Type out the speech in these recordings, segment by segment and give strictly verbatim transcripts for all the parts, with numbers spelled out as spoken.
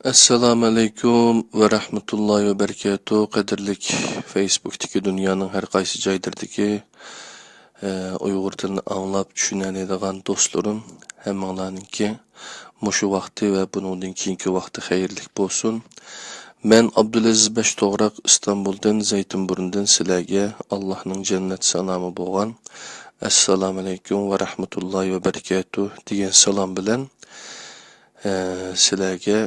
ئەسسالامۇئەلەيكۇم ۋە رەھمەتۇللاھى ۋە بەرىكاتۇھ. قەدىرلىك فېيسبۇكتىكى دۇنيانىڭ ھەر قايسى جايلىرىدىكى، ئە، ئۇيغۇر تىلىنى ئاڭلاپ چۈشىنەلەيدىغان دوستلىرىم، ھەممىڭلارنىڭكى مۇشۇ ۋاقتى ۋە بۇنىڭدىن كېيىنكى ۋاقتى خەيرلىك بولسۇن. مەن ئابدۇلئەزىز بەش توغراق ئىستانبۇلدىن، زەيتىنبۇرنىدىن سىلەرگە ئاللاھنىڭ جەننەت سالامى بولغان ئەسسالامۇئەلەيكۇم ۋە رەھمەتۇللاھى ۋە بەرىكاتۇھ دېگەن سالام بىلەن، ئە، سىلەرگە،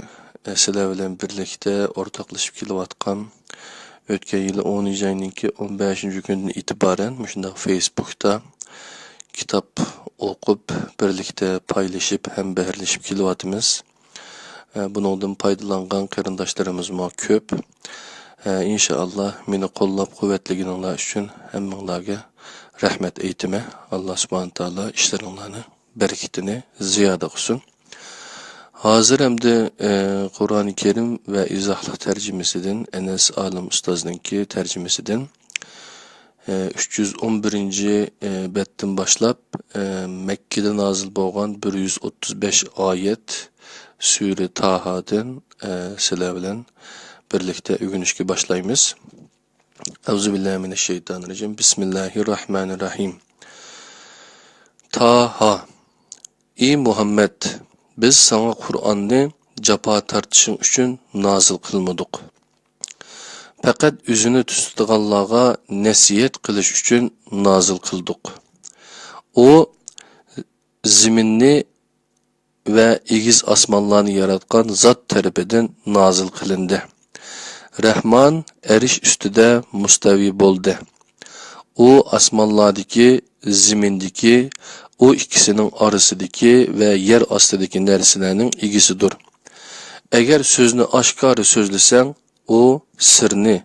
ئە، سىلەر بىلەن بىرلىكتە ئورتاقلىشىپ كېلىۋاتقان ئۆتكەن يىلى ئونىنچى ئاينىڭكى ئون بەشىنچى كۈنىدىن ئېتىبارەن مۇشۇنداق فېيسبۇكتا كىتاب ئوقۇپ، بىرلىكتە پايلىشىپ، ھەمبەھىرلىشىپ كېلىۋاتىمىز. ئە، بۇنىڭدىن پايدىلانغان قېرىنداشلىرىمىزمۇ كۆپ. ئە، ئىنشائاللا، مېنى قوللاپ قۇۋۋەتلىگىنىڭلار ئۈچۈن ھەممىڭلارگە رەھمەت ئېيتىمەن. ئاللا سۇبھانە تائالا ئىشلىرىڭلارنى بەرىكىتىنى زىيادە قىلسۇن. ھازىر ئەمدى، ئە، قۇرئانى كەرىم ۋە ئىزاھلىق تەرجىمىسىدىن، ئەنەس ئالىم ئۇستازنىڭكى تەرجىمىسىدىن، ئە، ئۈچ يۈز ئون بىرىنچى، ئە، بەتتىن باشلاپ، ئە، مەككىدە نازىل بولغان بىر يۈز ئوتتۇز بەش ئايەت سۈرە تاھادىن، ئە، سىلەر بىلەن بىرلىكتە ئۆگىنىشكە باشلايمىز. ئەئۇزۇ بىللاھى مىنەششەيتانىررەجىم. بىسمىللاھىررەھمانىررەھىم. تاھا. ئى مۇھەممەد، بىز ساڭا قۇرئاننى جاپا تارتىشىڭ ئۈچۈن نازىل قىلمىدۇق. پەقەت ئۆزىنى تۈزىتىدىغانلارغا نەسىھەت قىلىش ئۈچۈن نازىل قىلدۇق. ئۇ زېمىننى ۋە ئېگىز ئاسمانلارنى ياراتقان زات تەرىپىدىن نازىل قىلىندى. رەھمان ئەرش ئۈستىدە مۇستەۋى بولدى. ئۇ ئاسمانلاردىكى، زېمىندىكى، ئۇ ئىككىسىنىڭ ئارىسىدىكى ۋە يەر ئاستىدىكى نەرسىلەرنىڭ ئىگىسىدۇر. ئەگەر سۆزنى ئاشكارا سۆزلىسەڭ، ئۇ سىرنى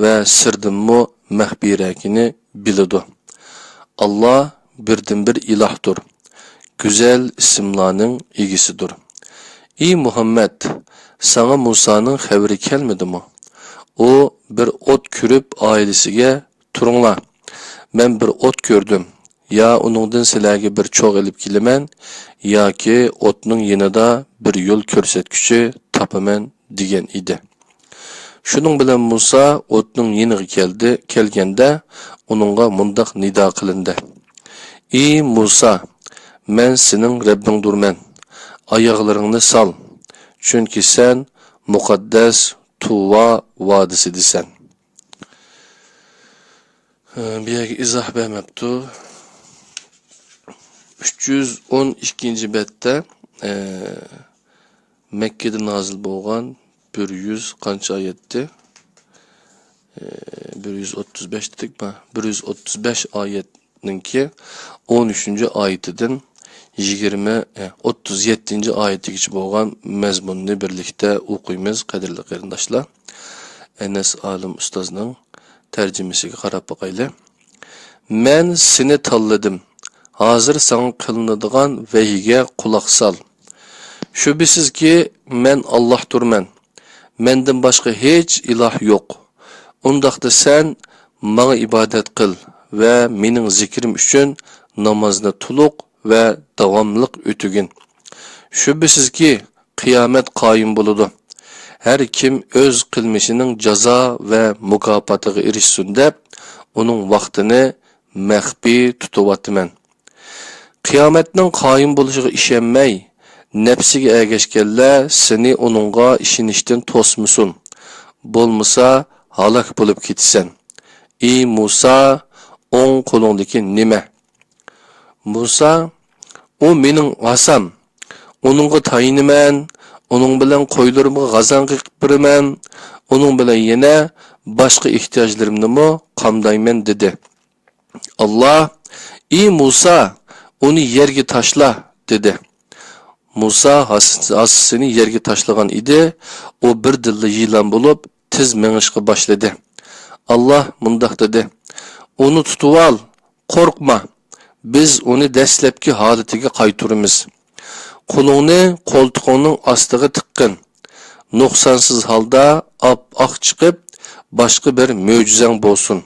ۋە سىردىنمۇ مەخپىيرەكىنى بىلىدۇ. ئاللا بىردىنبىر ئىلاھتۇر. گۈزەل ئىسىملارنىڭ ئىگىسىدۇر. ئى مۇھەممەد، ساڭا مۇسانىڭ خەۋىرى كەلمىدىمۇ؟ ئۇ بىر ئوت كۆرۈپ ئائىلىسىگە، تۇرۇڭلار، مەن بىر ئوت كۆردۈم. يا ئۇنىڭدىن سىلەرگە بىر چوغ ئېلىپ كېلىمەن، ياكى ئوتنىڭ يېنىدا بىر يول كۆرسەتكۈچى تاپىمەن، دېگەن ئىدى. شۇنىڭ بىلەن مۇسا ئوتنىڭ يېنىغا كەلدى، كەلگەندە ئۇنىڭغا مۇنداق نىدا قىلىندى: ئى مۇسا، مەن سېنىڭ رەببىڭدۇرمەن. ئاياغلىرىڭنى سال، چۈنكى سەن مۇقەددەس تۇۋا ۋادىسىدىسەن. ئە، بۇ يەرگە ئىزاھ بەرمەپتۇ. ئۈچ يۈز ئون ئىككىنچى بەتتە، ئە، مەككىدە نازىل بولغان بىر يۈز قانچە ئايەتتى؟ ئە، بىر يۈز ئوتتۇز بەش دېدىكما؟ بىر يۈز ئوتتۇز بەش ئايەتنىڭكى ئون ئۈچىنچى ئايىتىدىن يىگىرمە، ئە، ئوتتۇز يەتتىنچى ئايىتىگىچە بولغان مەزمۇننى بىرلىكتە ئوقۇيمىز، قەدىرلىك قېرىنداشلار. ئەنەس ئالىم ئۇستازنىڭ تەرجىمىسىگە قاراپ باقايلى. مەن سېنى تاللىدىم. ھازىر ساڭا قىلىنىدىغان ۋەھىيگە قۇلاق سال. شۈبھىسىزكى، مەن ئاللاھتۇرمەن. مەندىن باشقا ھېچ ئىلاھ يوق. ئۇنداقتا سەن ماڭا ئىبادەت قىل ۋە مېنىڭ زىكرىم ئۈچۈن نامازنى تولۇق ۋە داۋاملىق ئۆتىگىن. شۈبھىسىزكى، قىيامەت قايىم بولىدۇ. ھەر كىم ئۆز قىلمىشىنىڭ جازا ۋە مۇكاپاتىغا ئېرىشسۇن دەپ، ئۇنىڭ ۋاقتىنى مەخپىي تۇتۇۋاتىمەن. قىيامەتنىڭ قايىم بولۇشىغا ئىشەنمەي، نەپسىگە ئەگەشكەنلەر سېنى ئۇنىڭغا ئىشىنىشتىن توسمىسۇن، بولمىسا ھالاك بولۇپ كېتىسەن. ئى مۇسا، ئوڭ قولۇڭدىكى نېمە؟ مۇسا، ئۇ مېنىڭ ئاسام. ئۇنىڭغا تايىنىمەن، ئۇنىڭ بىلەن قويلىرىمغا غازاڭ قېقىپ بېرىمەن، ئۇنىڭ بىلەن يەنە باشقا ئېھتىياجلىرىمنىمۇ قامدايمەن، دېدى. ئاللا، ئى مۇسا، ئۇنى يەرگە تاشلا، دېدى. مۇسا ھاس-، ھاسىسىنى يەرگە تاشلىغان ئىدى، ئۇ بىردىنلا يىلان بولۇپ، تېز مېڭىشقا باشلىدى. ئاللا مۇنداق دېدى: ئۇنى تۇتۇۋال، قورقما، بىز ئۇنى دەسلەپكى ھالىتىگە قايتۇرىمىز. قولۇڭنى قولتۇقۇڭنىڭ ئاستىغا تىققىن. نۇقسانسىز ھالدا ئاپئاق چىقىپ، باشقا بىر مۆجىزەڭ بولسۇن.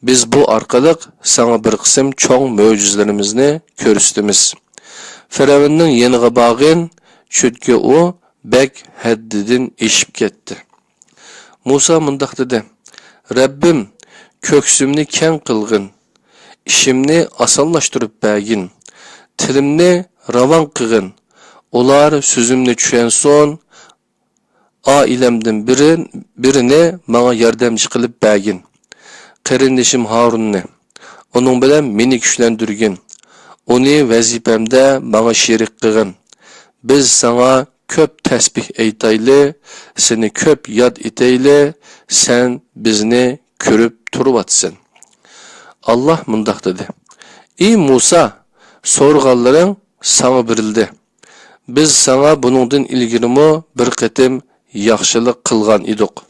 بىز بۇ ئارقىلىق ساڭا بىر قىسىم چوڭ مۆجىزىلىرىمىزنى كۆرسىتىمىز. فىرئەۋننىڭ يېنىغا بارغىن، چۈنكى ئۇ بەك ھەددىدىن ئېشىپ كەتتى. مۇسا مۇنداق دېدى: رەببىم، كۆكسۈمنى كەڭ قىلغىن، ئىشىمنى ئاسانلاشتۇرۇپ بەرگىن، تىلىمنى راۋان قىلغىن، ئۇلار سۆزۈمنى چۈشەنسۇن، ئائىلەمدىن بىرى، بىرىنى ماڭا ياردەمچى قىلىپ بەرگىن. قېرىندىشىم ھارۇننى، ئۇنىڭ بىلەن مېنى كۈچلەندۈرگىن. ئۇنى ۋەزىپەمدە ماڭا شېرىك قىلغىن. بىز ساڭا كۆپ تەسبىھ ئېيتايلى، سېنى كۆپ ياد ئېتەيلى، سەن بىزنى كۆرۈپ تۇرۇۋاتىسەن. ئاللاھ مۇنداق دېدى: ئى مۇسا، سورىغانلىرىڭ ساڭا بېرىلدى. بىز ساڭا بۇنىڭدىن ئىلگىرىمۇ بىر قېتىم ياخشىلىق قىلغان ئىدۇق.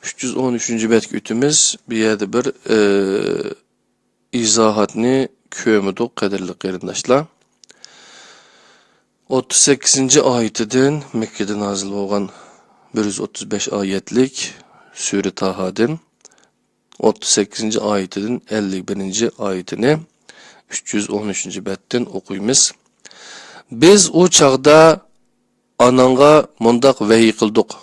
ئۈچ يۈز ئون ئۈچىنچى بەتكە ئۆتىمىز. بۇ يەردە بىر، ئى، ئىزاھاتنى كۆرمىدۇق، قەدىرلىك قېرىنداشلار. ئوتتۇز سەككىزىنچى ئايىتىدىن، مەككىدە نازىل بولغان بىر يۈز ئوتتۇز بەش ئايەتلىك سۈرە تاھادىن، ئوتتۇز سەككىزىنچى ئايىتىدىن ئەللىك بىرىنچى ئايىتىنى ئۈچ يۈز ئون ئۈچىنچى بەتتىن ئوقۇيمىز. بىز ئۇ چاغدا ئاناڭغا مۇنداق ۋەھىي قىلدۇق: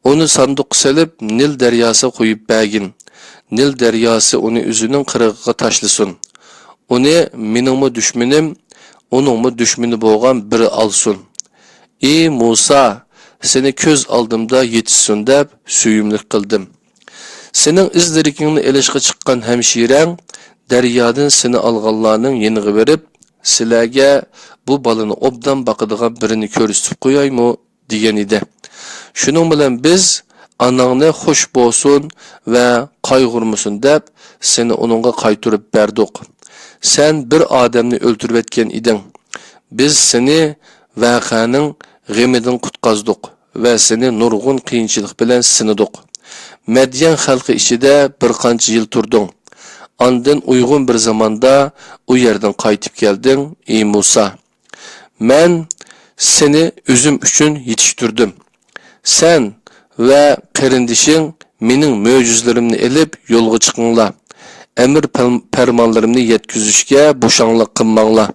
ئۇنى ساندۇققا سېلىپ، نىل دەرياسىغا قويۇپ بەرگىن. نىل دەرياسى ئۇنى ئۆزىنىڭ قىرغىقىغا تاشلىسۇن. ئۇنى مېنىڭمۇ دۈشمىنىم، ئۇنىڭمۇ دۈشمىنى بولغان بىرى ئالسۇن. ئى مۇسا، سېنى كۆز ئالدىمدا يېتىشسۇن دەپ سۆيۈملۈك قىلدىم. سېنىڭ ئىز-دېرىكىڭنى ئېلىشقا چىققان ھەمشىرەڭ دەريادىن سېنى ئالغانلارنىڭ يېنىغا بېرىپ، سىلەرگە بۇ بالىنى ئوبدان باقىدىغان بىرىنى كۆرسىتىپ قويايمۇ؟ دېگەن ئىدى. شۇنىڭ بىلەن بىز ئاناڭنى خوش بولسۇن ۋە قايغۇرمىسۇن دەپ، سېنى ئۇنىڭغا قايتۇرۇپ بەردۇق. سەن بىر ئادەمنى ئۆلتۈرۈۋەتكەن ئىدىڭ. بىز سېنى ۋەقەنىڭ غېمىدىن قۇتقازدۇق ۋە سېنى نۇرغۇن قىيىنچىلىق بىلەن سىنىدۇق. مەديەن خەلقى ئىچىدە بىر قانچە يىل تۇردۇڭ. ئاندىن ئۇيغۇن بىر زاماندا ئۇ يەردىن قايتىپ كەلدىڭ، ئى مۇسا. مەن سېنى ئۆزۈم ئۈچۈن يېتىشتۈردۈم. سەن ۋە قېرىندىشىڭ مېنىڭ مۆجىزىلىرىمنى ئېلىپ يولغا چىقىڭلار. ئەمىر پەرمانلىرىمنى يەتكۈزۈشكە بوشاڭلىق قىلماڭلار.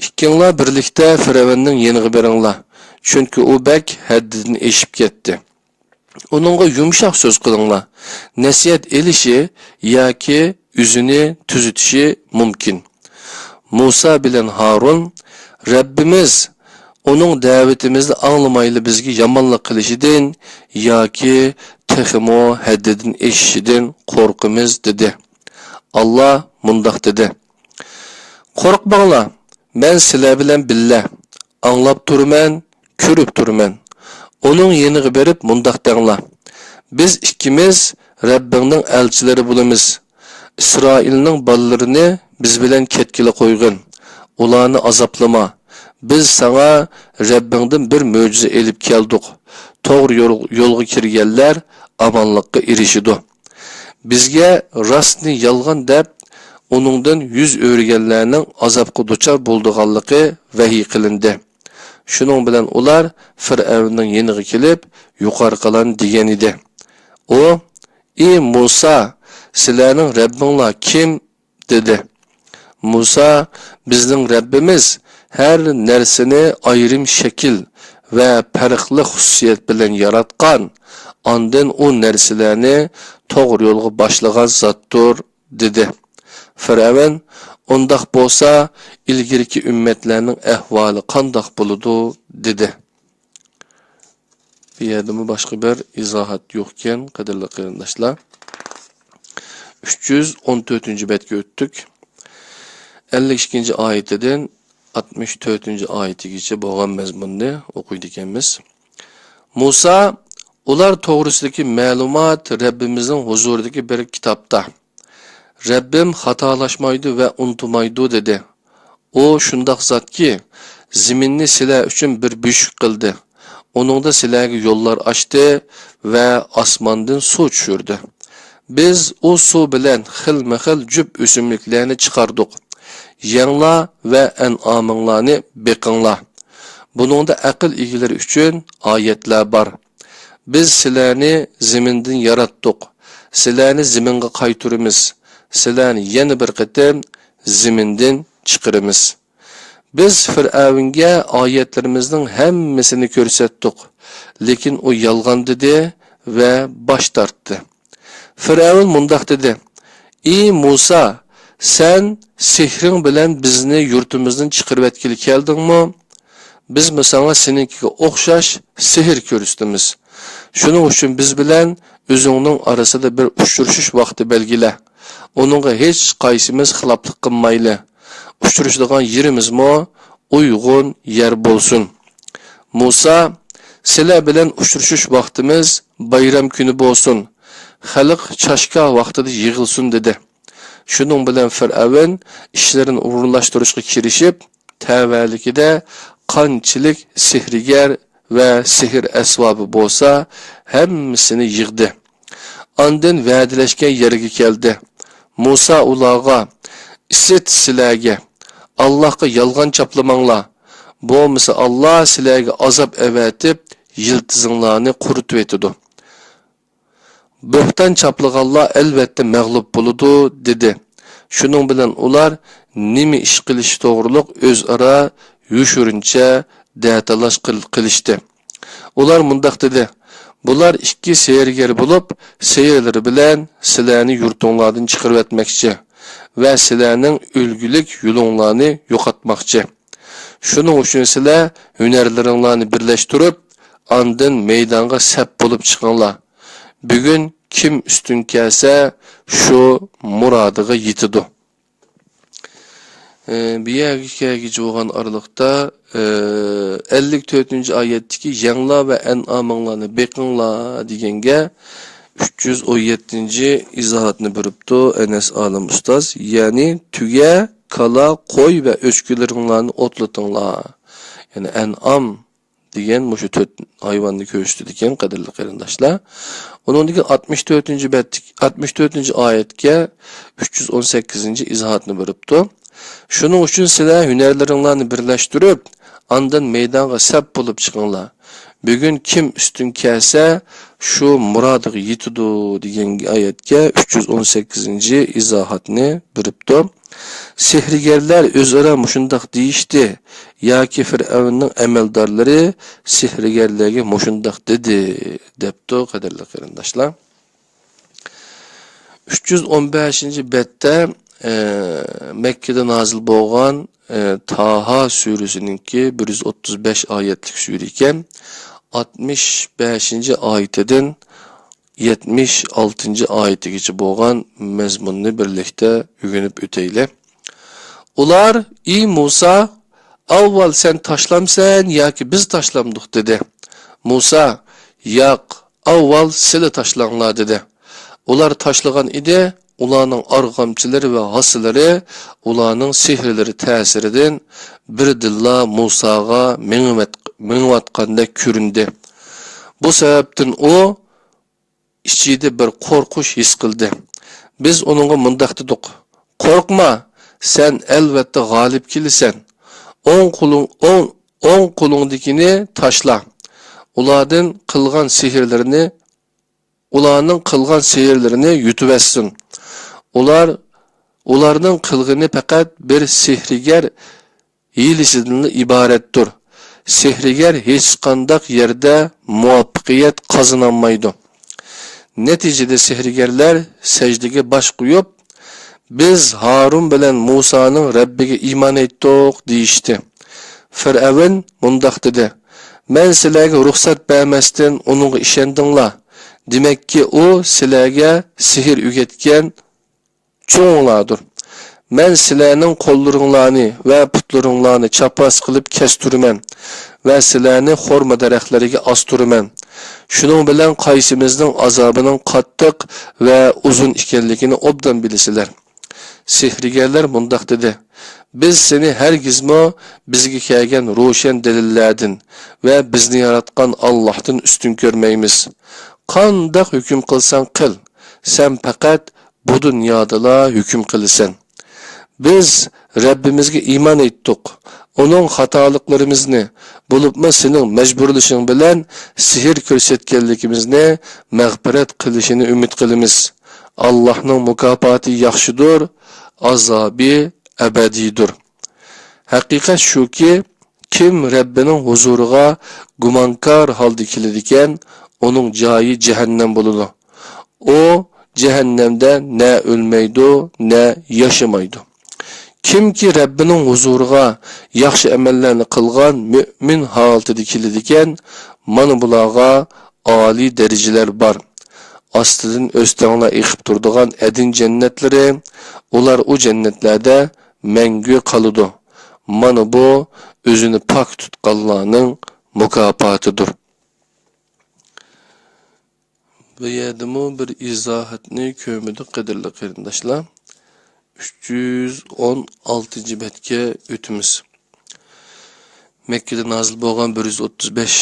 ئىككىڭلار بىرلىكتە فىرئەۋننىڭ يېنىغا بېرىڭلار، چۈنكى ئۇ بەك ھەددىدىن ئېشىپ كەتتى. ئۇنىڭغا يۇمشاق سۆز قىلىڭلار. نەسىھەت ئېلىشى ياكى ئۆزىنى تۈزىتىشى مۇمكىن. مۇسا بىلەن ھارۇن: رەببىمىز ئۇنىڭ دەۋىتىمىزنى ئاڭلىمايلا بىزگە يامانلىق قىلىشىدىن ياكى تېخىمۇ ھەددىدىن ئېشىشىدىن قورقىمىز، دېدى. ئاللا مۇنداق دېدى: قورقماڭلار، مەن سىلەر بىلەن بىللە، ئاڭلاپ تۇرىمەن، كۆرۈپ تۇرىمەن. ئۇنىڭ يېنىغا بېرىپ مۇنداق دەڭلار: بىز ئىككىمىز رەببىڭنىڭ ئەلچىلىرى بولىمىز. ئىسرائىلنىڭ بالىلىرىنى بىز بىلەن كەتكىلى قويغىن. ئۇلارنى ئازابلىما. بىز ساڭا رەببىڭدىن بىر مۆجىزە ئېلىپ كەلدۇق. توغرا يول-، يولغا كىرگەنلەر ئامانلىققا ئېرىشىدۇ. بىزگە راستنى يالغان دەپ، ئۇنىڭدىن يۈز ئۆرۈگەنلەرنىڭ ئازابقا دۇچار بولىدىغانلىقى ۋەھىي قىلىندى. شۇنىڭ بىلەن ئۇلار فىرئەۋننىڭ يېنىغا كېلىپ، يۇقارقىلارنى دېگەن ئىدى. ئۇ: ئى مۇسا، سىلەرنىڭ رەببىڭلار كىم؟ دېدى. مۇسا: بىزنىڭ رەببىمىز ھەر نەرسىنى ئايرىم شەكىل ۋە پەرقلىق خۇسۇسىيەت بىلەن ياراتقان، ئاندىن ئۇ نەرسىلەرنى توغرا يولغا باشلىغان زاتتۇر، دېدى. فىرئەۋن: ئۇنداق بولسا، ئىلگىرىكى ئۈممەتلەرنىڭ ئەھۋالى قانداق بولىدۇ؟ دېدى. بۇ يەردىمۇ باشقا بىر ئىزاھات يوقكەن، قەدىرلىك قېرىنداشلار. ئۈچ يۈز ئون تۆتىنچى بەتكە ئۆتتۇق. ئەللىك ئىككىنچى ئايىتىدىن ئاتمىش تۆتىنچى ئايىتىگىچە بولغان مەزمۇننى ئوقۇيدىكەنمىز. مۇسا: ئۇلار توغرىسىدىكى مەلۇمات رەببىمىزنىڭ ھۇزۇرىدىكى بىر كىتابتا. رەببىم خاتالاشمايدۇ ۋە ئۇنتۇمايدۇ، دېدى. ئۇ شۇنداق زاتكى، زېمىننى سىلەر ئۈچۈن بىر بۆشۈك قىلدى. ئۇنىڭدا سىلەرگە يوللار ئاچتى ۋە ئاسماندىن سۇ چۈشۈردى. بىز ئۇ سۇ بىلەن خىلمۇ خىل جۈپ ئۆسۈملۈكلەرنى چىقاردۇق. يەڭلار ۋە ئەنئامىڭلارنى بېقىڭلار. بۇنىڭدا ئەقىل ئىگىلىرى ئۈچۈن ئايەتلەر بار. بىز سىلەرنى زېمىندىن ياراتتۇق. سىلەرنى زېمىنغا قايتۇرىمىز. سىلەرنى يەنە بىر قېتىم زېمىندىن چىقىرىمىز. بىز فىرئەۋنگە ئايەتلىرىمىزنىڭ ھەممىسىنى كۆرسەتتۇق، لېكىن ئۇ يالغان دېدى ۋە باش تارتتى. فىرئەۋن مۇنداق دېدى: «ئى مۇسا، سەن سېھرىڭ بىلەن بىزنى يۇرتىمىزدىن چىقىرىۋەتكىلى كەلدىڭمۇ؟ بىزمۇ ساڭا سېنىڭكىگە ئوخشاش سېھىر كۆرسىتىمىز. شۇنىڭ ئۈچۈن بىز بىلەن ئۆزۈڭنىڭ ئارىسىدا بىر ئۇچرىشىش ۋاقتى بەلگىلە. ئۇنىڭغا ھېچ قايسىمىز خىلاپلىق قىلمايلى. ئۇچرىشىدىغان يېرىمىزمۇ ئۇيغۇن يەر بولسۇن. مۇسا، سىلەر بىلەن ئۇچرىشىش ۋاقتىمىز بايرام كۈنى بولسۇن، خەلق چاشكا ۋاقتىدا يىغىلسۇن» دېدى. شۇنىڭ بىلەن فىرئەۋن ئىشلىرىنى ئورۇنلاشتۇرۇشقا كىرىشىپ، تەۋەلىكىدە قانچىلىك سېھىرگەر ۋە سېھىر ئەسۋابى بولسا، ھەممىسىنى يىغدى. ئاندىن ۋەدىلەشكەن يەرگە كەلدى. مۇسا ئۇلارغا: «ئىسىت سىلەرگە، ئاللاھقا يالغان چاپلىماڭلار، بولمىسا ئاللاھ سىلەرگە ئازاب ئەۋەتىپ، يىلتىزىڭلارنى قۇرۇتۇۋېتىدۇ. بۆھتان چاپلىغانلار ئەلۋەتتە مەغلۇپ بولىدۇ» دېدى. شۇنىڭ بىلەن ئۇلار نېمە ئىش قىلىش توغرۇلۇق ئۆزئارا يوشۇرۇنچە دەتالاش قىل-، قىلىشتى. ئۇلار مۇنداق دېدى: «بۇلار ئىككى سېھىرگەر بولۇپ، سېھىرلىرى بىلەن سىلەرنى يۇرتۇڭلاردىن چىقىرىۋەتمەكچى ۋە سىلەرنىڭ ئۈلگىلىك يولۇڭلارنى يوقاتماقچى. شۇنىڭ ئۈچۈن سىلەر ھۈنەرلىرىڭلارنى بىرلەشتۈرۈپ، ئاندىن مەيدانغا سەپ بولۇپ چىقىڭلار. بۈگۈن كىم ئۈستۈن كەلسە، شۇ مۇرادىغا يېتىدۇ.» ئى، بۇ يەرگە كەلگۈچە بولغان ئارىلىقتا، ئى، ئەللىك تۆتىنچى ئايەتتىكى «يەڭلار ۋە ئەنئامىڭلارنى بېقىڭلار» دېگەنگە ئۈچ يۈز ئون يەتتىنچى ئىزاھاتنى بېرىپتۇ ئەنەس ئالىم ئۇستاز. يەنى تۆگە، كالا، قوي ۋە ئۆچكىلىرىڭلارنى ئوتلىتىڭلار. يەنى ئەنئام دېگەن مۇشۇ تۆت ھايۋاننى كۆرسىتىدىكەن، قەدىرلىك قېرىنداشلار. ئۇنىڭدىن كېيىن ئاتمىش تۆتىنچى بەتتىكى، ئاتمىش تۆتىنچى ئايەتكە ئۈچ يۈز ئون سەككىزىنچى ئىزاھاتنى بېرىپتۇ. «شۇنىڭ ئۈچۈن سىلەر ھۈنەرلىرىڭلارنى بىرلەشتۈرۈپ، ئاندىن مەيدانغا سەپ بولۇپ چىقىڭلار. بۈگۈن كىم ئۈستۈن كەلسە، شۇ مۇرادىغا يېتىدۇ» دېگەن ئايەتكە ئۈچ يۈز ئون سەككىزىنچى ئىزاھاتنى بېرىپتۇ. سېھىرگەرلەر ئۆزئارا مۇشۇنداق دېيىشتى ياكى فىرئەۋننىڭ ئەمەلدارلىرى سېھىرگەرلەرگە مۇشۇنداق دېدى، دەپتۇ، قەدىرلىك قېرىنداشلار. ئۈچ يۈز ئون بەشىنچى بەتتە، ئە، مەككىدە نازىل بولغان، ئە، تاھا سۈرىسىنىڭكى بىر يۈز ئوتتۇز بەش ئايەتلىك سۈرە ئىكەن. ئاتمىش بەشىنچى ئايىتىدىن يەتمىش ئالتىنچى ئايىتىگىچە بولغان مەزمۇننى بىرلىكتە ئۆگىنىپ ئۆتەيلى. ئۇلار: «ئى مۇسا، ئاۋۋال سەن تاشلامسەن ياكى بىز تاشلامدۇق؟» دېدى. مۇسا: «ياق، ئاۋۋال سىلە تاشلاڭلار» دېدى. ئۇلار تاشلىغان ئىدى. ئۇلارنىڭ ئارغامچىلىرى ۋە ھاسىلىرى ئۇلارنىڭ سېھىرلىرى تەسىرىدىن بىردىنلا مۇساغا مېڭىۋەت-، مېڭىۋاتقاندەك كۆرۈندى. بۇ سەۋەبتىن ئۇ ئىچىدە بىر قورقۇش ھېس قىلدى. بىز ئۇنىڭغا مۇنداق دېدۇق: «قورقما، سەن ئەلۋەتتە غالىب كېلىسەن. ئوڭ قولۇڭ، ئوڭ، ئوڭ قولۇڭدىكىنى تاشلا. ئۇلاردىن قىلغان سېھىرلىرىنى، ئۇلارنىڭ قىلغان سېھىرلىرىنى يۇتۇۋەتسۇن. ئۇلار، ئۇلارنىڭ قىلغىنى پەقەت بىر سېھىرگەر ھىيلىسىدىنلا ئىبارەتتۇر. سېھىرگەر ھېچقانداق يەردە مۇۋەپپەقىيەت قازىنالمايدۇ.» نەتىجىدە سېھىرگەرلەر سەجدىگە باش قويۇپ، «بىز ھارۇن بىلەن مۇسانىڭ رەببىگە ئىمان ئېيتتۇق» دېيىشتى. فىرئەۋن مۇنداق دېدى: «مەن سىلەرگە رۇخسەت بەرمەستىن ئۇنىڭغا ئىشەندىڭلار. دېمەككى، ئۇ سىلەرگە سېھىر ئۆگەتكەن چوڭلاردۇر. مەن سىلەرنىڭ قوللىرىڭلارنى ۋە پۇتلىرىڭلارنى چاپاس قىلىپ كەستۈرىمەن ۋە سىلەرنى خورما دەرەخلىرىگە ئاستۇرىمەن. شۇنىڭ بىلەن قايسىمىزنىڭ ئازابىنىڭ قاتتىق ۋە ئۇزۇن ئىكەنلىكىنى ئوبدان بىلىسىلەر.» سېھىرگەرلەر مۇنداق دېدى: «بىز سېنى ھەرگىزمۇ بىزگە كەلگەن روشەن دەلىللەردىن ۋە بىزنى ياراتقان ئاللاھتىن ئۈستۈن كۆرمەيمىز. قانداق ھۆكۈم قىلساڭ قىل، سەن پەقەت بۇ دۇنيادىلا ھۆكۈم قىلىسەن. بىز رەببىمىزگە ئىمان ئېيتتۇق. ئۇنىڭ خاتالىقلىرىمىزنى، بولۇپمۇ سېنىڭ مەجبۇرلىشىڭ بىلەن سېھىر كۆرسەتكەنلىكىمىزنى مەغپىرەت قىلىشىنى ئۈمىد قىلىمىز. ئاللاھنىڭ مۇكاپاتى ياخشىدۇر، ئازابى ئەبەدىيدۇر. ھەقىقەت شۇكى، كىم رەببىنىڭ ھۇزۇرىغا گۇمانكار ھالدا كېلىدىكەن، ئۇنىڭ جايى جەھەننەم بولىدۇ. ئۇ جەھەننەمدە نە ئۆلمەيدۇ، نە ياشىمايدۇ. كىمكى رەببىنىڭ ھۇزۇرىغا ياخشى ئەمەللەرنى قىلغان مۆمىن ھالىتىدە كېلىدىكەن، مانا بۇلارغا ئالىي دەرىجىلەر بار. ئاستىدىن ئۆستەڭلار ئېقىپ تۇرىدىغان ئەدىن جەننەتلىرى، ئۇلار ئۇ جەننەتلەردە مەڭگۈ قالىدۇ. مانا بۇ ئۆزىنى پاك تۇتقانلارنىڭ مۇكاپاتىدۇر. بۇ يەردىمۇ بىر ئىزاھاتنى كۆرمىدۇق، قەدىرلىك قېرىنداشلار. ئۈچ يۈز ئون ئالتىنچى بەتكە ئۆتىمىز. مەككىدە نازىل بولغان بىر يۈز ئوتتۇز بەش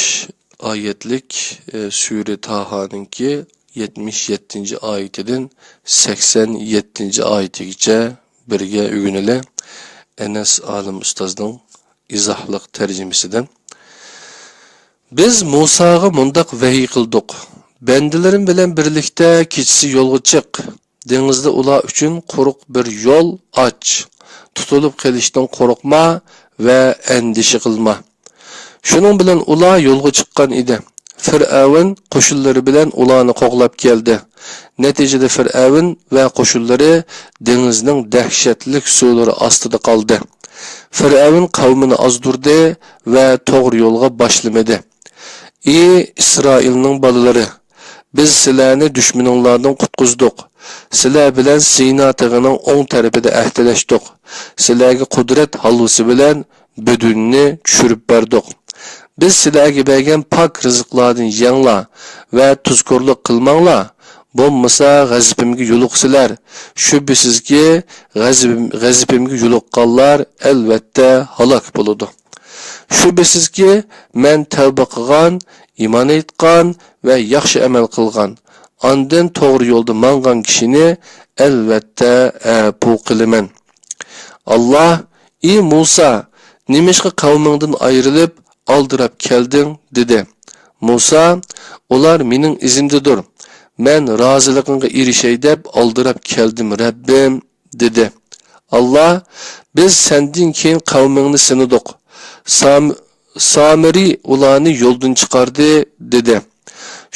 ئايەتلىك، ئە، سۈرە تاھانىڭكى يەتمىش يەتتىنچى ئايىتىدىن سەكسەن يەتتىنچى ئايىتىگىچە بىرگە ئۆگىنىلى. ئەنەس ئالىم ئۇستازنىڭ ئىزاھلىق تەرجىمىسىدىن. بىز مۇساغا مۇنداق ۋەھىي قىلدۇق: بەندىلىرىم بىلەن بىرلىكتە كېچىسى يولغا چىق. دېڭىزدا ئۇلار ئۈچۈن قۇرۇق بىر يول ئاچ. تۇتۇلۇپ قېلىشتىن قورقما ۋە ئەندىشە قىلما. شۇنىڭ بىلەن ئۇلار يولغا چىققان ئىدى. فىرئەۋن قوشۇنلىرى بىلەن ئۇلارنى قوغلاپ كەلدى. نەتىجىدە فىرئەۋن ۋە قوشۇنلىرى دېڭىزنىڭ دەھشەتلىك سۇلىرى ئاستىدا قالدى. فىرئەۋن قەۋمىنى ئازدۇردى ۋە توغرا يولغا باشلىمىدى. ئى ئىسرائىلنىڭ بالىلىرى! بىز سىلەرنى دۈشمىنىڭلاردىن قۇتقۇزدۇق. سىلەر بىلەن سىنا تېغىنىڭ ئوڭ تەرىپىدە ئەھدىلەشتۇق. سىلەرگە قۇدرەت ھالۋىسى بىلەن بۈدۈننى چۈشۈرۈپ بەردۇق. بىز سىلەرگە بەرگەن پاك رىزىقلاردىن يەڭلار ۋە تۇزكورلۇق قىلماڭلار، بولمىسا غەزىپىمگە يولۇقىسىلەر. شۈبھىسىزكى، غەزىپىم-، غەزىپىمگە يولۇققانلار ئەلۋەتتە ھالاك بولىدۇ. شۈبھىسىزكى، مەن تەۋبە قىلغان، ئىمان ئېيتقان ۋە ياخشى ئەمەل قىلغان، ئاندىن توغرا يولدا ماڭغان كىشىنى ئەلۋەتتە ئەپۇ قىلىمەن. ئاللا: «ئى مۇسا، نېمىشقا قەۋمىڭدىن ئايرىلىپ، ئالدىراپ كەلدىڭ؟» دېدى. مۇسا: «ئۇلار مېنىڭ ئىزىمدىدۇر. مەن رازىلىقىڭغا ئېرىشەي دەپ ئالدىراپ كەلدىم، رەببىم» دېدى. ئاللا: «بىز سەندىن كېيىن قەۋمىڭنى سىنىدۇق. سام-، سامىرى ئۇلارنى يولدىن چىقاردى» دېدى.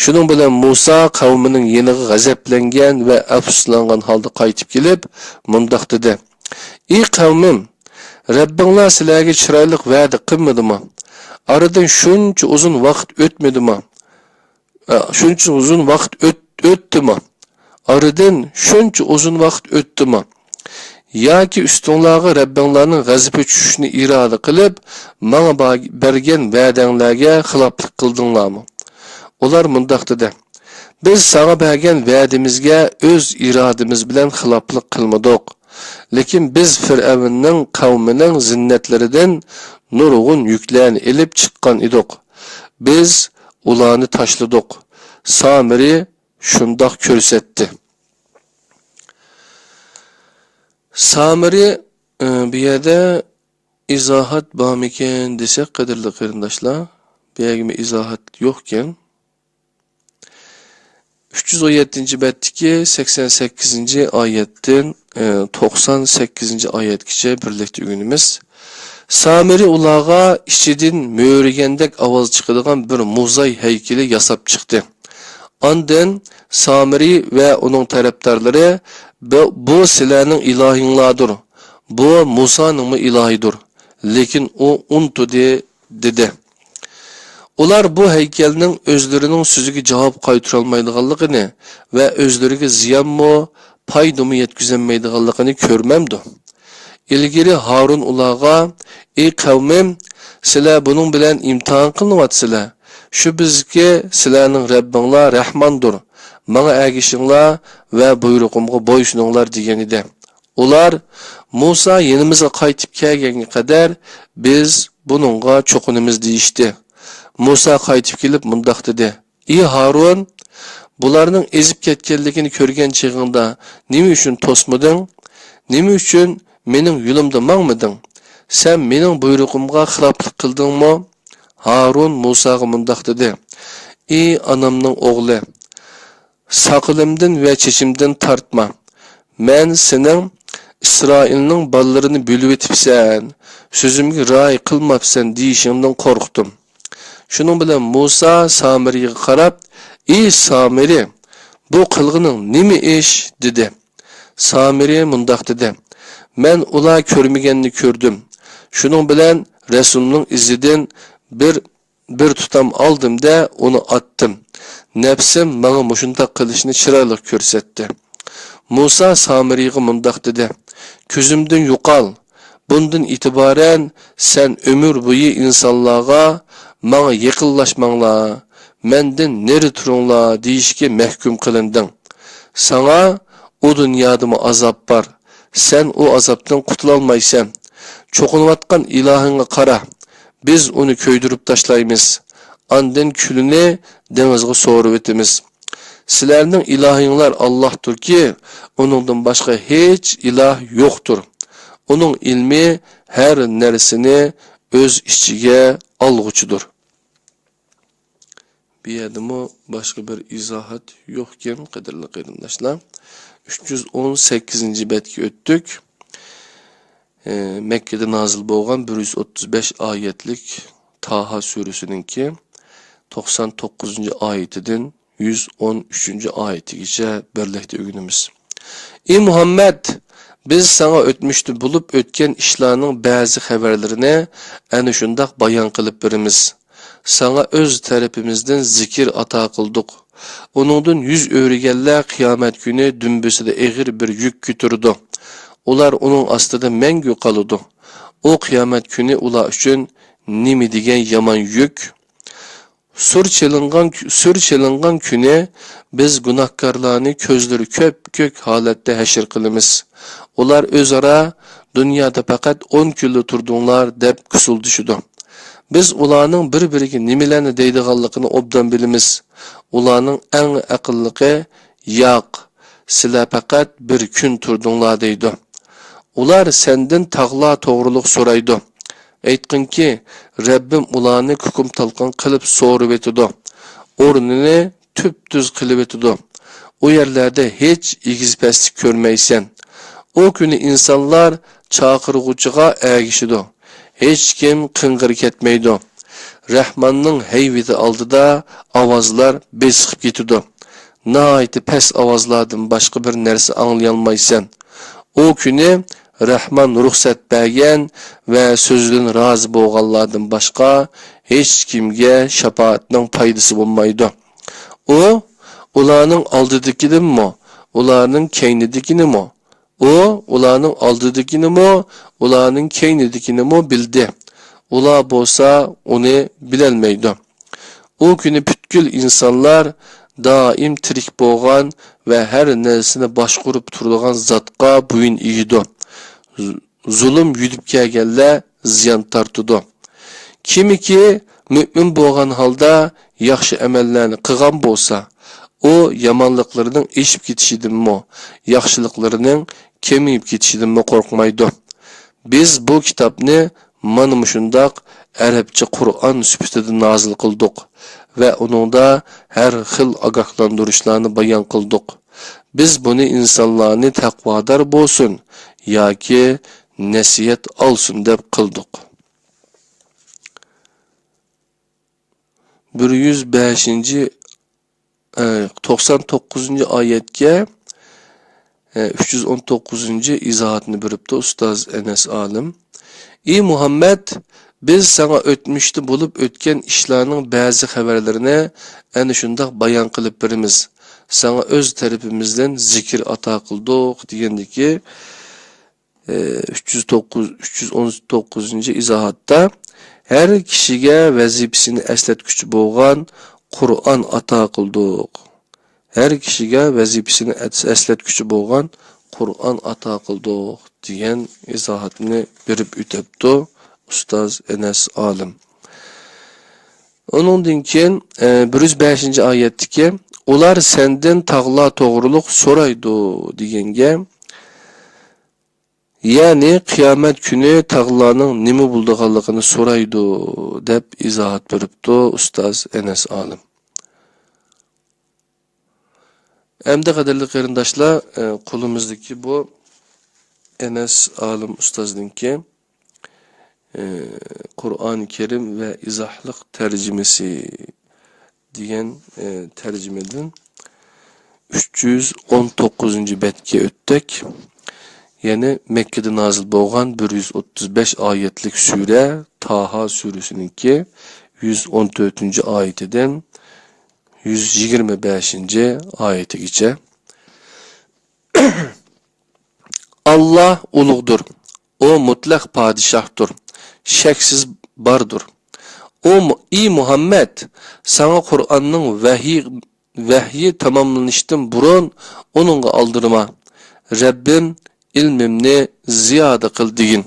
شۇنىڭ بىلەن مۇسا قەۋمىنىڭ يېنىغا غەزەپلەنگەن ۋە ئەپسۇسلانغان ھالدا قايتىپ كېلىپ، مۇنداق دېدى: «ئى قەۋمىم، رەببىڭلار سىلەرگە چىرايلىق ۋەدە قىلمىدىمۇ؟ ئارىدىن شۇنچە ئۇزۇن ۋاقىت ئۆتمىدىمۇ؟» ئە، شۇنچە ئۇزۇن ۋاقىت ئۆت-، ئۆتتىمۇ؟ ئارىدىن شۇنچە ئۇزۇن ۋاقىت ئۆتتىمۇ؟ ياكى ئۈستۈڭلارغا رەببىڭلارنىڭ غەزىپى چۈشۈشنى ئىرادە قىلىپ، ماڭا با-، بەرگەن ۋەدەڭلارگە خىلاپلىق قىلدىڭلارمۇ؟ ئۇلار مۇنداق دېدى: «بىز ساڭا بەرگەن ۋەدىمىزگە ئۆز ئىرادىمىز بىلەن خىلاپلىق قىلمىدۇق. لېكىن بىز فىرئەۋننىڭ قەۋمىنىڭ زىننەتلىرىدىن نۇرغۇن يۈكلەرنى ئېلىپ چىققان ئىدۇق. بىز ئۇلارنى تاشلىدۇق.» سامىرى شۇنداق كۆرسەتتى. سامىرى، ئى، بۇ يەردە ئىزاھات بارمىكىن دېسەك، قەدىرلىك قېرىنداشلار، بۇ يەرگىمۇ ئىزاھات يوقكەن. ئۈچ يۈز ئون يەتتىنچى بەتتىكى سەكسەن سەككىزىنچى ئايەتتىن، ئى، توقسان سەككىزىنچى ئايەتكىچە بىرلىكتە ئۆگىنىمىز. سامىرى ئۇلارغا ئىچىدىن مۆرىگەندەك ئاۋاز چىقىدىغان بىر موزاي ھەيكىلى ياساپ چىقتى. ئاندىن سامىرى ۋە ئۇنىڭ تەرەپدارلىرى: «بۇ، بۇ سىلەرنىڭ ئىلاھىڭلاردۇر، بۇ مۇسانىڭمۇ ئىلاھىدۇر، لېكىن ئۇ ئۇنتۇدى» دېدى. ئۇلار بۇ ھەيكەلنىڭ ئۆزلىرىنىڭ سۆزىگە جاۋاب قايتۇرالمايدىغانلىقىنى ۋە ئۆزلىرىگە زىيانمۇ، پايدىمۇ يەتكۈزەلمەيدىغانلىقىنى كۆرمەمدۇ؟ ئىلگىرى ھارۇن ئۇلارغا: «ئى قەۋمىم، سىلەر بۇنىڭ بىلەن ئىمتىھان قىلىنىۋاتىسىلەر. شۈبھىسىزكى، سىلەرنىڭ رەببىڭلار رەھماندۇر. ماڭا ئەگىشىڭلار ۋە بۇيرۇقۇمغا بويسۇنۇڭلار» دېگەن ئىدى. ئۇلار: «مۇسا يېنىمىزغا قايتىپ كەلگەنگە قەدەر بىز بۇنىڭغا چوقۇنىمىز» دېيىشتى. مۇسا قايتىپ كېلىپ مۇنداق دېدى: «ئى ھارۇن، بۇلارنىڭ ئېزىپ كەتكەنلىكىنى كۆرگەن چېغىڭدا نېمە ئۈچۈن توسمىدىڭ؟ نېمە ئۈچۈن مېنىڭ يولۇمدا ماڭمىدىڭ؟ سەن مېنىڭ بۇيرۇقۇمغا خىلاپلىق قىلدىڭمۇ؟» ھارۇن مۇساغا مۇنداق دېدى: «ئى ئانامنىڭ ئوغلى، ساقىلىمدىن ۋە چېچىمدىن تارتما. مەن سېنىڭ ئىسرائىلنىڭ بالىلىرىنى بۆلۈۋېتىپسەن، سۆزۈمگە رىئايە قىلماپسەن دېيىشىڭدىن قورقتۇم. شۇنىڭ بىلەن مۇسا سامىرىيغا قاراپ، ئى سامىرى، بۇ قىلغىنىڭ نېمە ئىش؟ دېدى. سامىرى مۇنداق دېدى، مەن ئۇلار كۆرمىگەننى كۆردۈم. شۇنىڭ بىلەن رەسۇلنىڭ ئىزىدىن بىر بىر تۇتام ئالدىم-دە، ئۇنى ئاتتىم. نەپسىم ماڭا مۇشۇنداق قىلىشنى چىرايلىق كۆرسەتتى. مۇسا سامىرىغا مۇنداق دېدى، كۆزۈمدىن يوقال، بۇندىن ئېتىبارەن سەن ئۆمۈر بويى ئىنسانلارغا، ماڭا يېقىنلاشماڭلار، مەندىن نېرى تۇرۇڭلار دېيىشكە مەھكۇم قىلىندىڭ. ساڭا ئۇ دۇنيادىمۇ ئازاب بار. سەن ئۇ ئازابتىن قۇتۇلالمايسەن. چوقۇنۇۋاتقان ئىلاھىڭغا قارا. بىز ئۇنى كۆيدۈرۈپ تاشلايمىز. ئاندىن كۈلىنى دېڭىزغا سورۇۋېتىمىز. سىلەرنىڭ ئىلاھىڭلار ئاللاھتۇركى، ئۇنىڭدىن باشقا ھېچ ئىلاھ يوقتۇر. ئۇنىڭ ئىلمى ھەر نەرسىنى ئۆز ئىچىگە ئالغۇچىدۇر. بۇ يەردىمۇ باشقا بىر ئىزاھات يوقكەن، قەدىرلىك قېرىنداشلار. ئۈچ يۈز ئون سەككىزىنچى بەتكە ئۆتتۇق. ئى، مەككىدە نازىل بولغان بىر يۈز ئوتتۇز بەش ئايەتلىك تاھا سۈرىسىنىڭكى توقسان توققۇزىنچى ئايىتىدىن يۈز ئون ئۈچىنچى ئايىتىگىچە بىرلىكتە ئۆگىنىمىز. ئى مۇھەممەد، بىز ساڭا ئۆتمۈشتە بولۇپ ئۆتكەن ئىشلارنىڭ بەزى خەۋەرلىرىنى ئەنە شۇنداق بايان قىلىپ بېرىمىز. ساڭا ئۆز تەرىپىمىزدىن زىكىر ئاتا قىلدۇق. ئۇنىڭدىن يۈز ئۆرۈگەنلەر قىيامەت كۈنى دۈمبىسىدە ئېغىر بىر يۈك كۆتۈرىدۇ. ئۇلار ئۇنىڭ ئاستىدا مەڭگۈ قالىدۇ. ئۇ قىيامەت كۈنى ئۇلار ئۈچۈن نېمە دېگەن يامان يۈك! سۇر چېلىنغان، سۇر چېلىنغان كۈنى بىز گۇناھكارلارنى كۆزلىرى كۆپكۆك ھالەتتە ھەشر قىلىمىز. ئۇلار ئۆزئارا، دۇنيادا پەقەت ئون كۈنلا تۇردۇڭلار، دەپ كۇسۇلدىشىدۇ. بىز ئۇلارنىڭ بىر-بىرىگە نېمىلەرنى دەيدىغانلىقىنى ئوبدان بىلىمىز. ئۇلارنىڭ ئەڭ ئەقىللىقى، ياق، سىلەر پەقەت بىر كۈن تۇردۇڭلار، دەيدۇ. ئۇلار سەندىن تاغلار توغرۇلۇق سورايدۇ. ئېيتقىنكى، رەببىم ئۇلارنى كۇكۇم تالقان قىلىپ سورۇۋېتىدۇ. ئورنىنى تۈپتۈز قىلىۋېتىدۇ. ئۇ يەرلەردە ھېچ ئېگىز-پەسلىك كۆرمەيسەن. ئۇ كۈنى ئىنسانلار چاقىرغۇچىغا ئەگىشىدۇ. ھېچكىم قىڭغىر كەتمەيدۇ. رەھماننىڭ ھەيۋىتى ئالدىدا ئاۋازلار بېسىقىپ كېتىدۇ. ناھايىتى پەس ئاۋازلاردىن باشقا بىر نەرسە ئاڭلىيالمايسەن. ئۇ كۈنى رەھمان رۇخسەت بەرگەن ۋە سۆزىدىن رازى بولغانلاردىن باشقا ھېچكىمگە شاپائەتنىڭ پايدىسى بولمايدۇ. ئۇ ئۇلارنىڭ ئالدىدىكىنىمۇ، ئۇلارنىڭ كەينىدىكىنىمۇ، ئۇ ئۇلارنىڭ ئالدىدىكىنىمۇ، ئۇلارنىڭ كەينىدىكىنىمۇ بىلدى. ئۇلار بولسا ئۇنى بىلەلمەيدۇ. ئۇ كۈنى پۈتكۈل ئىنسانلار دائىم تىرىك بولغان ۋە ھەر نەرسىنى باشقۇرۇپ تۇرىدىغان زاتقا بويۇن ئېگىدۇ. زۇلۇم يۈدۈپ كەلگەنلەر زىيان تارتىدۇ. كىمكى مۆمىن بولغان ھالدا ياخشى ئەمەللەرنى قىلغان بولسا، ئۇ يامانلىقلىرىنىڭ ئېشىپ كېتىشىدىنمۇ، ياخشىلىقلىرىنىڭ كېمىيىپ كېتىشىدىنمۇ قورقمايدۇ. بىز بۇ كىتابنى مانا مۇشۇنداق ئەرەبچە قۇرئان سۈپىتىدە نازىل قىلدۇق ۋە ئۇنىڭدا ھەر خىل ئاگاھلاندۇرۇشلارنى بايان قىلدۇق. بىز بۇنى ئىنسانلارنى تەقۋادار بولسۇن ياكى نەسىھەت ئالسۇن دەپ قىلدۇق. بىر يۈز بەشىنچى، ئە، توقسان توققۇزىنچى ئايەتكە، ئە، ئۈچ يۈز ئون توققۇزىنچى ئىزاھاتنى بېرىپتۇ ئۇستاز ئەنەس ئالىم. ئى مۇھەممەد، بىز ساڭا ئۆتمۈشتە بولۇپ ئۆتكەن ئىشلارنىڭ بەزى خەۋەرلىرىنى ئەنە شۇنداق بايان قىلىپ بېرىمىز. ساڭا ئۆز تەرىپىمىزدىن زىكىر ئاتا قىلدۇق دېگەندىكى، ئۈچ يۈز توققۇز، ئۈچ يۈز ئون توققۇزىنچى ئىزاھاتتا، ھەر كىشىگە ۋەزىپىسىنى ئەسلەتكۈچى بولغان قۇرئان ئاتا قىلدۇق. ھەر كىشىگە ۋەزىپىسىنى ئەس-، ئەسلەتكۈچى بولغان قۇرئان ئاتا قىلدۇق، دېگەن ئىزاھاتنى بېرىپ ئۆتەپتۇ ئۇستاز ئەنەس ئالىم. ئۇنىڭدىن كېيىن، ئە، بىر يۈز بەشىنچى ئايەتتىكى، ئۇلار سەندىن تاغلار توغرۇلۇق سورايدۇ، دېگەنگە، يەنى قىيامەت كۈنى تاغلارنىڭ نېمە بولىدىغانلىقىنى سورايدۇ، دەپ ئىزاھات بېرىپتۇ ئۇستاز ئەنەس ئالىم. ئەمدى قەدىرلىك قېرىنداشلار، ئە، قولىمىزدىكى بۇ ئەنەس ئالىم ئۇستازنىڭكى، ئى، قۇرئان كەرىم ۋە ئىزاھلىق تەرجىمىسى دېگەن، ئى، تەرجىمىدىن ئۈچ يۈز ئون توققۇزىنچى بەتكە ئۆتتۇق. يەنى مەككىدە نازىل بولغان بىر يۈز ئوتتۇز بەش ئايەتلىك سۈرە، تاھا سۈرىسىنىڭكى يۈز ئون تۆتىنچى ئايىتىدىن يۈز يىگىرمە بەشىنچى ئايىتىگىچە. ئاللا ئۇلۇغدۇر، ئۇ مۇتلەق پادىشاھتۇر، شەكسىز باردۇر. ئۇ مۇ-، ئى مۇھەممەد، ساڭا قۇرئاننىڭ ۋەھىي، ۋەھيى تاماملىنىشتىن بۇرۇن ئۇنىڭغا ئالدىرىما. رەببىم، ئىلمىمنى زىيادە قىل دېگىن.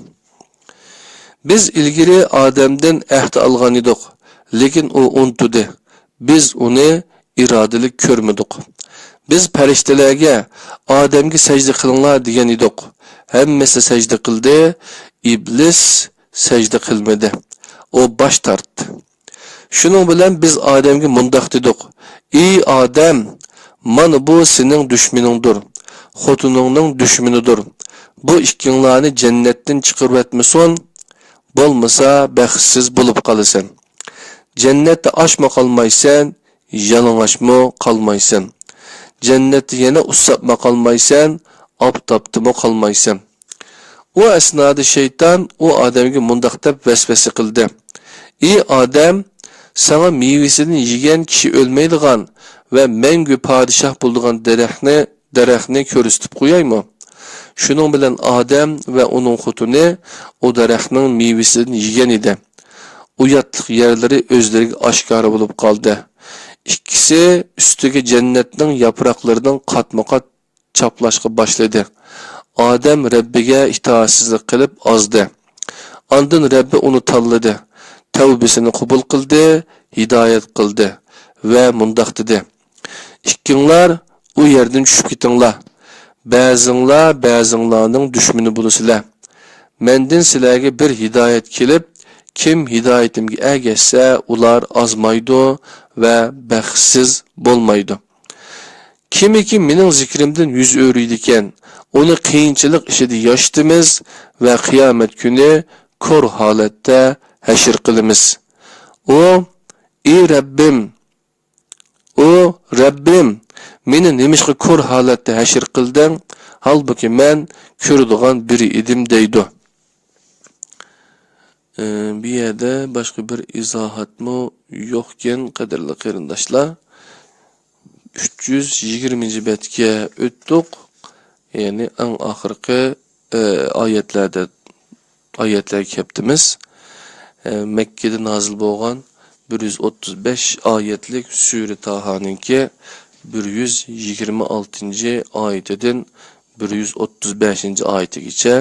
بىز ئىلگىرى ئادەمدىن ئەھدى ئالغان ئىدۇق، لېكىن ئۇ ئۇنتۇدى. بىز ئۇنى ئىرادىلىك كۆرمىدۇق. بىز پەرىشتىلەرگە، ئادەمگە سەجدە قىلىڭلار دېگەن ئىدۇق. ھەممىسى سەجدە قىلدى، ئىبلىس سەجدە قىلمىدى. ئۇ باش تارتتى. شۇنىڭ بىلەن بىز ئادەمگە مۇنداق دېدۇق: ئى ئادەم، مانا بۇ سېنىڭ دۈشمىنىڭدۇر، خوتۇنۇڭنىڭ دۈشمىنىدۇر. بۇ ئىككىڭلارنى جەننەتتىن چىقىرىۋەتمىسۇن، بولمىسا بەختسىز بولۇپ قالىسەن. جەننەتتە ئاچمۇ قالمايسەن، يالىڭاچمۇ قالمايسەن. جەننەتتە يەنە ئۇسساپمۇ قالمايسەن، ئاپتاپتىمۇ قالمايسەن. ئۇ ئەسنادا شەيتان ئۇ ئادەمگە مۇنداق دەپ ۋەسۋەسە قىلدى: ئى ئادەم، ساڭا مېۋىسىدىن يېگەن كىشى ئۆلمەيدىغان ۋە مەڭگۈ پادىشاھ بولىدىغان دەرەخنى، دەرەخنى كۆرسىتىپ قويايمۇ؟ شۇنىڭ بىلەن ئادەم ۋە ئۇنىڭ خوتۇنى ئۇ دەرەخنىڭ مېۋىسىدىن يېگەن ئىدى. ئۇياتلىق يەرلىرى ئۆزلىرىگە ئاشكارا بولۇپ قالدى. ئىككىسى ئۈستىگە جەننەتنىڭ ياپراقلىرىنىڭ قاتمۇ قات چاپلاشقا باشلىدى. ئادەم رەببىگە ئىتائەتسىزلىك قىلىپ ئازدى. ئاندىن رەببى ئۇنى تاللىدى، تەۋبىسىنى قوبۇل قىلدى، ھىدايەت قىلدى ۋە مۇنداق دېدى: ئىككىڭلار ئۇ يەردىن چۈشۈپ كېتىڭلار. بەزىڭلار بەزىڭلارنىڭ دۈشمىنى بولىسىلەر. مەندىن سىلەرگە بىر ھىدايەت كېلىپ، كىم ھىدايىتىمگە ئەگەشسە، ئۇلار ئازمايدۇ ۋە بەختسىز بولمايدۇ. كىمكى مېنىڭ زىكرىمدىن يۈز ئۆرۈيدىكەن، ئۇنى قىيىنچىلىق ئىچىدە ياشىتىمىز ۋە قىيامەت كۈنى كور ھالەتتە ھەشر قىلىمىز. ئۇ، ئى رەببىم، ئۇ، رەببىم، مېنى نېمىشقا كور ھالەتتە ھەشر قىلدىڭ، ھالبۇكى مەن كۆرىدىغان بىرى ئىدىم، دەيدۇ. ئى، بۇ يەردە باشقا بىر ئىزاھاتمۇ يوقكەن، قەدىرلىك قېرىنداشلار. ئۈچ يۈز يىگىرمىنچى بەتكە ئۆتتۇق. يەنى ئەڭ ئاخىرقى، ئى، ئايەتلەردە، ئايەتلەرگە كەپتىمىز. ئى، مەككىدە نازىل بولغان بىر يۈز ئوتتۇز بەش ئايەتلىك سۈرە تاھانىڭكى بىر يۈز يىگىرمە ئالتىنچى ئايىتىدىن بىر يۈز ئوتتۇز بەشىنچى ئايىتىگىچە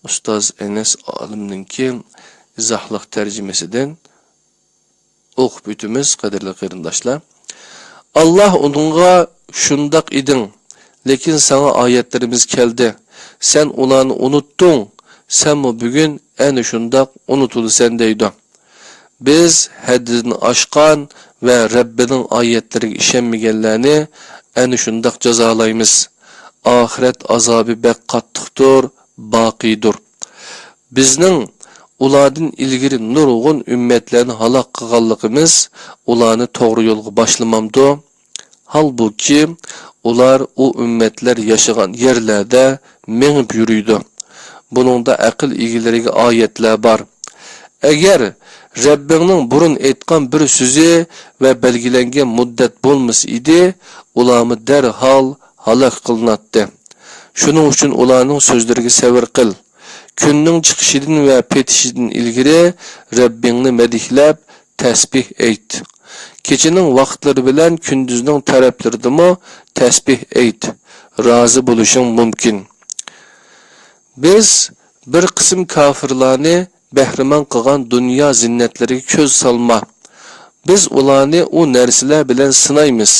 ئۇستاز ئەنەس ئالىمنىڭكى ئىزاھلىق تەرجىمىسىدىن ئوقۇپ ئۆتىمىز، قەدىرلىك قېرىنداشلار. ئاللا ئۇنىڭغا: شۇنداق ئىدىڭ، لېكىن ساڭا ئايەتلىرىمىز كەلدى، سەن ئۇلارنى ئۇنۇتتۇڭ، سەنمۇ بۈگۈن ئەنە شۇنداق ئۇنتۇلىسەن، دەيدۇ. بىز ھەددىدىن ئاشقان ۋە رەببىنىڭ ئايەتلىرىگە ئىشەنمىگەنلەرنى ئەنە شۇنداق جازالايمىز. ئاخىرەت ئازابى بەك قاتتىقتۇر، باقىيدۇر. بىزنىڭ ئۇلاردىن ئىلگىرى نۇرغۇن ئۈممەتلەرنى ھالاك قىلغانلىقىمىز ئۇلارنى توغرا يولغا باشلىمامدۇ؟ ھالبۇكى، ئۇلار ئۇ ئۈممەتلەر ياشىغان يەرلەردە مېڭىپ يۈرىدۇ. بۇنىڭدا ئەقىل ئىگىلىرىگە ئايەتلەر بار. ئەگەر رەببىڭنىڭ بۇرۇن ئېيتقان بىر سۆزى ۋە بەلگىلەنگەن مۇددەت بولمىسا ئىدى، ئۇلارمۇ دەرھال ھالاك قىلىناتتى. شۇنىڭ ئۈچۈن ئۇلارنىڭ سۆزلىرىگە سەۋر قىل. كۈننىڭ چىقىشىدىن ۋە پېتىشىدىن ئىلگىرى رەببىڭنى مەدھلەپ، تەسبىھ ئېيت. كېچىنىڭ ۋاقىتلىرى بىلەن كۈندۈزنىڭ تەرەپلىرىدىمۇ تەسبىھ ئېيت. رازى بولۇشۇڭ مۇمكىن. بىز بىر قىسىم كاپىرلارنى بەھرىمەن قىلغان دۇنيا زىننەتلىرىگە كۆز سالما. بىز ئۇلارنى ئۇ نەرسىلەر بىلەن سىنايمىز.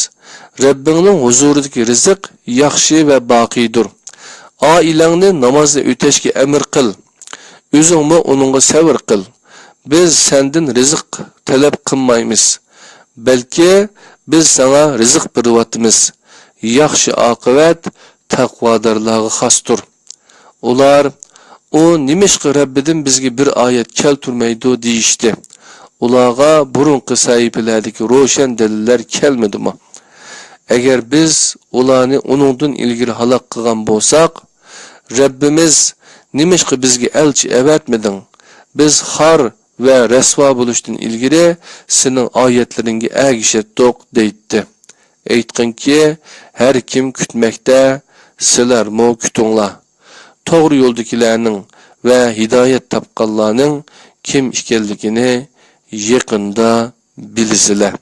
رەببىڭنىڭ ھۇزۇرىدىكى رىزىق ياخشى ۋە باقىيدۇر. ئائىلەڭنى نامازنى ئۆتەشكە ئەمىر قىل. ئۆزۈڭمۇ ئۇنىڭغا سەۋر قىل. بىز سەندىن رىزىق تەلەپ قىلمايمىز. بەلكى بىز ساڭا رىزىق بېرىۋاتىمىز. ياخشى ئاقىۋەت تەقۋادارلارغا خاستۇر. ئۇلار ئۇ نېمىشقا رەببىدىن بىزگە بىر ئايەت كەلتۈرمەيدۇ دېيىشتى. ئۇلارغا بۇرۇنقى سەھىپىلەردىكى روشەن دەلىللەر كەلمىدىمۇ؟ ئەگەر بىز ئۇلارنى ئۇنىڭدىن ئىلگىرى ھالاك قىلغان بولساق، رەببىمىز نېمىشقا بىزگە ئەلچى ئەۋەتمىدىڭ؟ بىز خار ۋە رەسۋا بولۇشتىن ئىلگىرى سېنىڭ ئايەتلىرىڭگە ئەگىشەتتۇق، دەيتتى. ئېيتقىنكى، ھەر كىم كۈتمەكتە، سىلەرمۇ كۈتۈڭلار. توغرا يولدىكىلەرنىڭ ۋە ھىدايەت تاپقانلارنىڭ كىم ئىكەنلىكىنى يېقىندا بىلىسىلەر.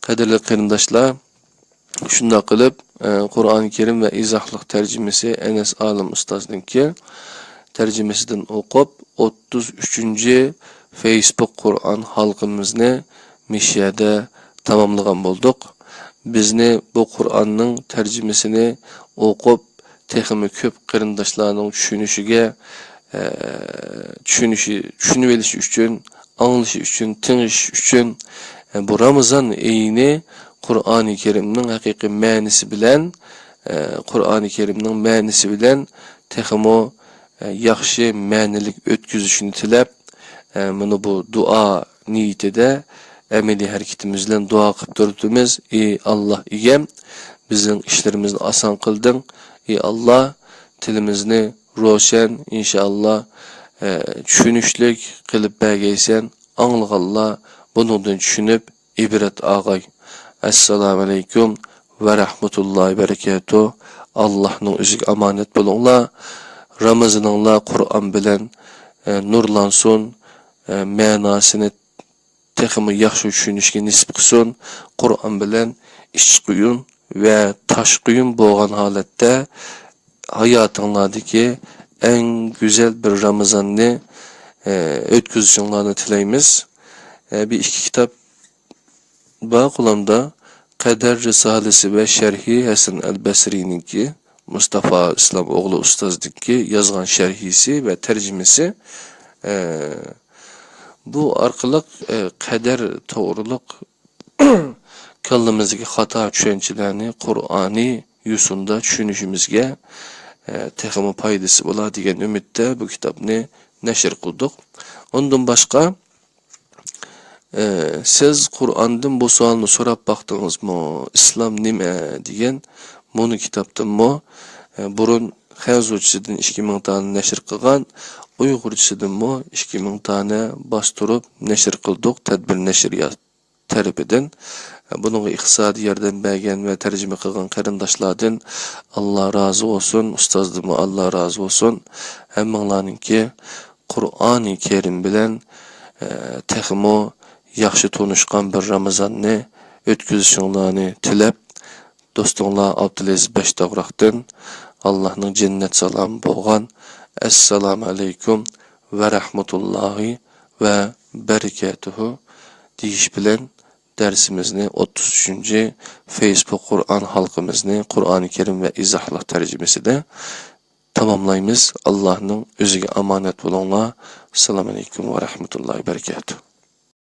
قەدىرلىك قېرىنداشلار، شۇنداق قىلىپ، ئە، قۇرئان كەرىم ۋە ئىزاھلىق تەرجىمىسى ئەنەس ئالىم ئۇستازنىڭكى تەرجىمىسىدىن ئوقۇپ، ئوتتۇز ئۈچىنچى فېيسبۇك قۇرئان ھالقىمىزنى مىشيەدە تاماملىغان بولدۇق. بىزنى بۇ قۇرئاننىڭ تەرجىمىسىنى ئوقۇپ، تېخىمۇ كۆپ قېرىنداشلارنىڭ چۈشىنىشىگە، ئە، چۈشىنىشى، چۈشىنىۋېلىشى ئۈچۈن، ئاڭلىشى ئۈچۈن، تىڭشىشى ئۈچۈن، ئە، بۇ رامىزان ئېيىنى قۇرئانى كەرىمنىڭ ھەقىقىي مەنىسى بىلەن، ئە، قۇرئانى كەرىمنىڭ مەنىسى بىلەن تېخىمۇ، ئە، ياخشى مەنىلىك ئۆتكۈزۈشىنى تىلەپ، ئە، مانا بۇ دۇئا نىيىتىدە ئەمەلىي ھەرىكىتىمىز بىلەن دۇئا قىلىپ تۇرۇپتىمىز. ئى ئاللا ئىگەم، بىزنىڭ ئىشلىرىمىزنى ئاسان قىلدىڭ. ئى ئاللا، تىلىمىزنى روشەن، ئىنشائاللا، ئە، چۈشىنىشلىك قىلىپ بەرگەيسەن. ئاڭلىغانلار بۇنىڭدىن چۈشىنىپ، ئىبرەت ئاغاي. ئەسسالامۇئەلەيكۇم ۋە رەھمەتۇللاھى ۋە بەرىكاتۇھ. ئاللاھنىڭ ئۆزىگە ئامانەت بولۇڭلار. رامىزىنىڭلار قۇرئان بىلەن، ئە، نۇرلانسۇن. ئە، مەناسىنى تېخىمۇ ياخشى چۈشىنىشكە نېسىپ قىلسۇن. قۇرئان بىلەن ئىچ قۇيۇن ۋە تاش قۇيۇن بولغان ھالەتتە ھاياتىڭلاردىكى ئەڭ گۈزەل بىر رامىزاننى، ئە، ئۆتكۈزۈشۈڭلارنى تىلەيمىز. ئە، بىر ئىككى كىتاب بار قولۇمدا، قەدەر رىسالىسى ۋە شەرھى ھەسەن ئەل بەسرىنىڭكى، مۇستافا ئىسلام ئوغلى ئۇستازنىڭكى يازغان شەرھىسى ۋە تەرجىمىسى. ئە، بۇ ئارقىلىق، ئە، قەدەر توغرۇلۇق كاللىمىزدىكى خاتا چۈشەنچىلەرنى قۇرئانىي يوسۇندا چۈشىنىشىمىزگە، ئە، تېخىمۇ پايدىسى بولار دېگەن ئۈمىدتە بۇ كىتابنى نەشر قىلدۇق. ئۇندىن باشقا، ئە، سىز قۇرئاندىن بۇ سوئالنى سوراپ باقتىڭىزمۇ؟ ئىسلام نېمە؟ دېگەن مۇنۇ كىتابتىنمۇ، ئە، بۇرۇن خەنزۇچىسىدىن ئىككى مىڭ دانە نەشر قىلغان، ئۇيغۇرچىسىدىنمۇ ئىككى مىڭ دانە باستۇرۇپ نەشر قىلدۇق، تەدبىر نەشرىيات تەرىپىدىن. بۇنىڭغا ئىقتىسادىي ياردەم بەرگەن ۋە تەرجىمە قىلغان قېرىنداشلاردىن ئاللا رازى بولسۇن، ئۇستازدىنمۇ ئاللا رازى بولسۇن. ھەممىڭلارنىڭكى قۇرئانى كەرىم بىلەن، ئە، تېخىمۇ ياخشى تونۇشقان بىر رامىزاننى ئۆتكۈزۈشۈڭلارنى تىلەپ، دوستۇڭلار ئابدۇلئەزىز بەشتاغراقتىن ئاللانىڭ جەننەت سالامى بولغان ئەسسالامۇ ئەلەيكۇم ۋە رەھمەتۇللاھى ۋە بەرىكاتۇھۇ دېيىش بىلەن دەرسىمىزنى، ئوتتۇز ئۈچىنچى فېيسبۇك قۇرئان ھالقىمىزنى قۇرئانى كەرىم ۋە ئىزاھلىق تەرجىمىسىدە تاماملايمىز. ئاللانىڭ ئۆزىگە ئامانەت بولۇڭلار. ئەسسالامۇ ئەلەيكۇم ۋە رەھمەتۇللاھى ۋە بەرىكاتۇھۇ.